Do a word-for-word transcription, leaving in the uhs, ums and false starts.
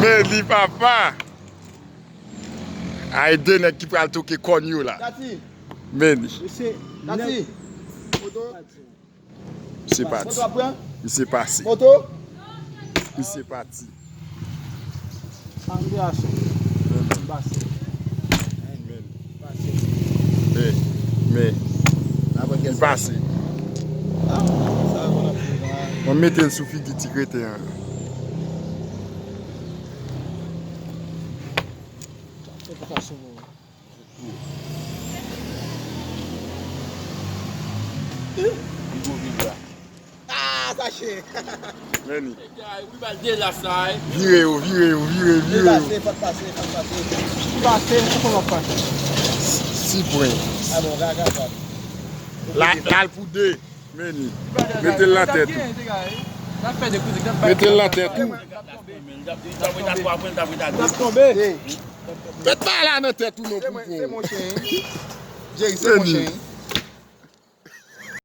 Men li papa. Ay de nèg ki pral toke kòn yo la. Tati. Men li. Mesye, Tati. Foto. Misye pati. Foto ap pran. Misye pase. Foto. Misye pati. Ann pase. Pase. Pase. Men, men. Li pase. Mwen mete l sou figi ti kreten an. Li gwo vin la. Ah, sa che. Men li. Wi, ba l de la sa, eh. Vire yo, vire yo, vire, vire yo. Pase, fòk pase, fòk pase. Pase, fòk pase. Si pwen. Ah bon, gaga, gaga. La, la l pou de. Men li. Mete l nan tèt ou. Mete l nan tèt ou. L ap tonbe. Mete pa la nan tèt ou non, poupon. Jerry, se mon chen.